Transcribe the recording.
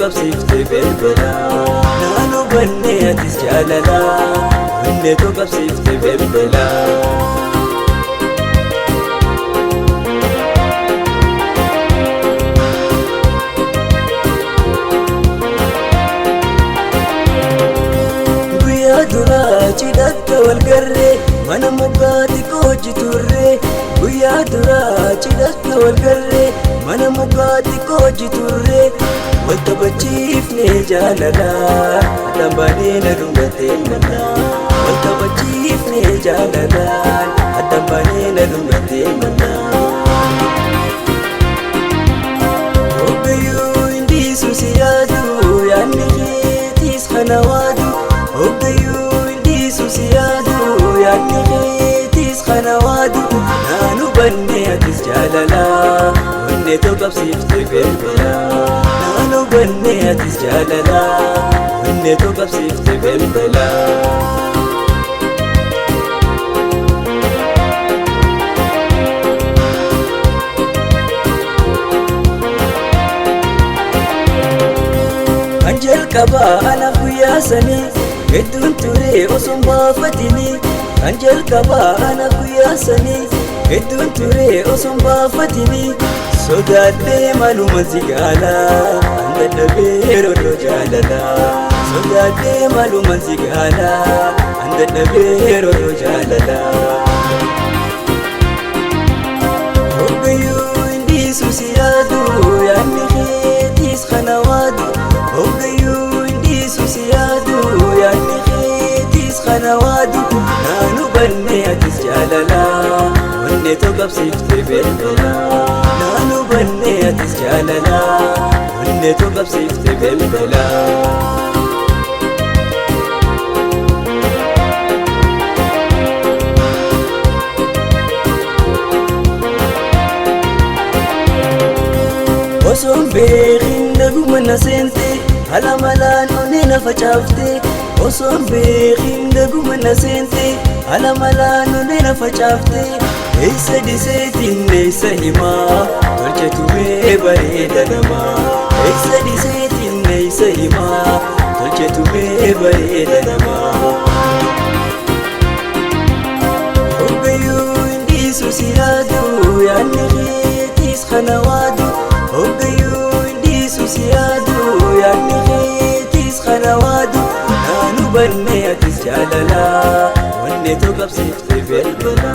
qabsiifte bilbila. Naan hubanne atis jaalala, onneetu qabsiifte bilbila. Guyyaa duraa cidhakka wal garree, mana mukaa xiqqoo hojii turre. Guyyaa duraa cidhakka wal garree, mana mukaa xiqqoo hojii turre. Wal taphachiifne jaalala, addaan baanee na dhungattee mala. Wal taphachiifne jaalalaan, addaan baanee na dhungattee mala. Hoggayyuu hindiisu si yaadu, yaadni keetiis kana waadu. Hoggayyuu hindiisu si yaadu, yaadni keetiis kana waadu. Naan hubanne atis jaalala, onneetu qabsiifte bilbila. Naan hubanne atis jaalala, onneetu qabsiifte bilbila. Kan jalqabaa anaaf guyyaa sanii, hedduun ture osoo hin baafatini. Kan jalqabaa anaaf guyyaa sanii, hedduun ture osoo hin baafatini. Sodaadhee maluma si gaala, an dadhabee roorroo jaalala. Sodaadhee maluma si gaala, an dadhabee roorroo jaalala. Hoggayyuu hindiisu si yaadu, yaadni keetiis kana waadu. Hoggayyuu hindiisu si yaadu, yaadni keetiis kana waadu. Naan hubanne atis jaalala, onneetu qabsiifte bilbila. Naan hubanne atis jaalala, onneetu qabsiifte bilbila. Osoon beekin naguma na seente, haala malaan onnee na facaafte. Osoon beekin naguma na seente, haala malaan onnee na facaafte. Eessa dhiseetiin eessa himaa, tolche tumee bareeda namaa. Eessa dhiseetiin eessa himaa, tolche tumee bareeda namaa. Hoggayyuu hindiisu si yaadu, yaadni keetiis kana waadu. Hoggayyuu hindiisu si yaadu, yaadni keetiis kana waadu. Naan hubanne atis jaalala, onneetu qabsiifte bilbila.